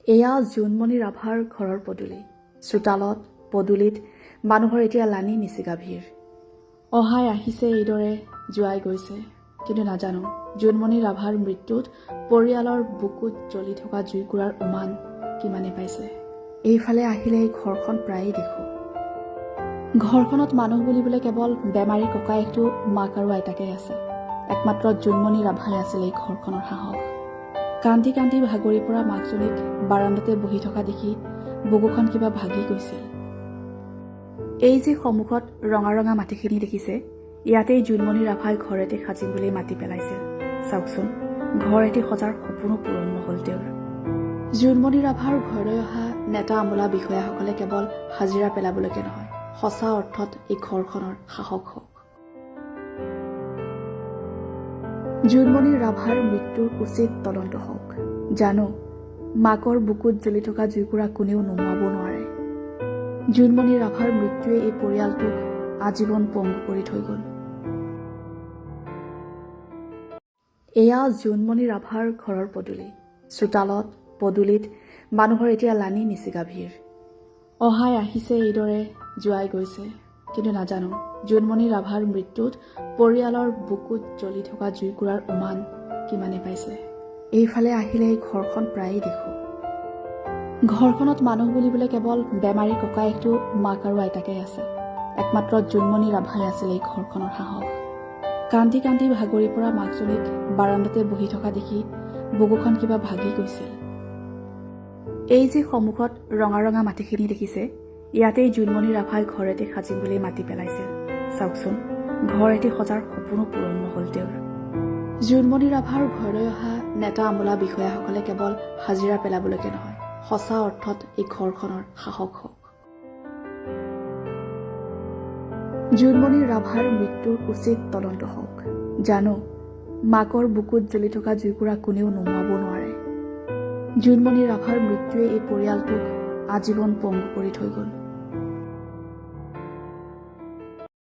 এয়া জোনমণি ৰাভাৰ ঘৰৰ পদূলি। চোতালত, পদূলিত মানুহৰ এতিয়া লানি নিচিগা ভিৰ। অহাই আহিছে এইদৰে, যোৱাই গৈছে, কিন্তু নাজানো জোনমণি ৰাভাৰ মৃত্যুত পৰিয়ালৰ বুকুত জ্বলি থকা জুইকুৰাৰ উমান কিমানে পাইছে। এইফালে আহিলে এই ঘৰখন প্ৰায়েই দেখোঁ। ঘৰখনত মানুহ বুলিবলৈ কেৱল বেমাৰী ককায়েকটো, মাক আৰু আইতাকেই আছে। একমাত্ৰ জোনমণি ৰাভাই আছিল এই ঘৰখনৰ সাহস। কান্দি কান্দি ভাগৰি পৰা মাকজনীক বাৰাণ্ডাতে বহি থকা দেখি বুকুখন কিবা ভাগি গৈছিল। এই যে সন্মুখত ৰঙা ৰঙা মাটিখিনি দেখিছে, ইয়াতেই জোনমণি ৰাভাই ঘৰ এটি সাজিম বুলি মাটি পেলাইছিল। চাওকচোন, ঘৰ এটি সজাৰ সপোনো পূৰণ নহ'ল তেওঁৰ। জোনমণি ৰাভাৰ ঘৰলৈ অহা নেতা, আমোলা, বিষয়াসকলে কেৱল হাজিৰা পেলাবলৈকে নহয়, সঁচা অৰ্থত এই ঘৰখনৰ সাহস হওক। জোনমণি ৰাভাৰ মৃত্যুৰ উচিত তদন্ত হওক। জানো, মাকৰ বুকুত জ্বলি থকা জুইকুৰা কোনেও নুমুৱাব নোৱাৰে। জোনমণি ৰাভাৰ মৃত্যুৱে এই পৰিয়ালটোক আজীৱন পংগু কৰি থৈ গ'ল। এয়া জোনমণি ৰাভাৰ ঘৰৰ পদূলি। চোতালত, পদূলিত মানুহৰ এতিয়া লানি নিচিগা ভিৰ। অহাই আহিছে এইদৰে, যোৱাই গৈছে, কিন্তু নাজানো জোনমণি ৰাভাৰ মৃত্যুত পৰিয়ালৰ বুকুত জ্বলি থকা জুইকুৰাৰ উমান কিমানে পাইছে। এইফালে আহিলে এই ঘৰখন প্ৰায়েই দেখোঁ। ঘৰখনত মানুহ বুলিবলৈ কেৱল বেমাৰী ককায়েকটো, মাক আৰু আইতাকেই আছে। একমাত্ৰ জোনমণি ৰাভাই আছিল এই ঘৰখনৰ সাহস। কান্দি কান্দি ভাগৰি পৰা মাকজনীক বাৰাণ্ডাতে বহি থকা দেখি বুকুখন কিবা ভাগি গৈছিল। এই যে সন্মুখত ৰঙা ৰঙা মাটিখিনি দেখিছে, ইয়াতেই জোনমণি ৰাভাই ঘৰ এটি সাজিম বুলি মাটি পেলাইছিল। চাওকচোন, ঘৰ এটি সজাৰ সপোনো পূৰণ নহ'ল তেওঁৰ। জোনমণি ৰাভাৰ ঘৰলৈ অহা নেতা, আমোলা, বিষয়াসকলে কেৱল হাজিৰা পেলাবলৈকে নহয়, সঁচা অৰ্থত এই ঘৰখনৰ সাহস হওক। জোনমণি ৰাভাৰ মৃত্যুৰ উচিত তদন্ত হওক। জানো, মাকৰ বুকুত জ্বলি থকা জুইকুৰা কোনেও নুমুৱাব নোৱাৰে। জোনমণি ৰাভাৰ মৃত্যুৱে এই পৰিয়ালটোক আজীৱন পংগু কৰি থৈ গ'ল।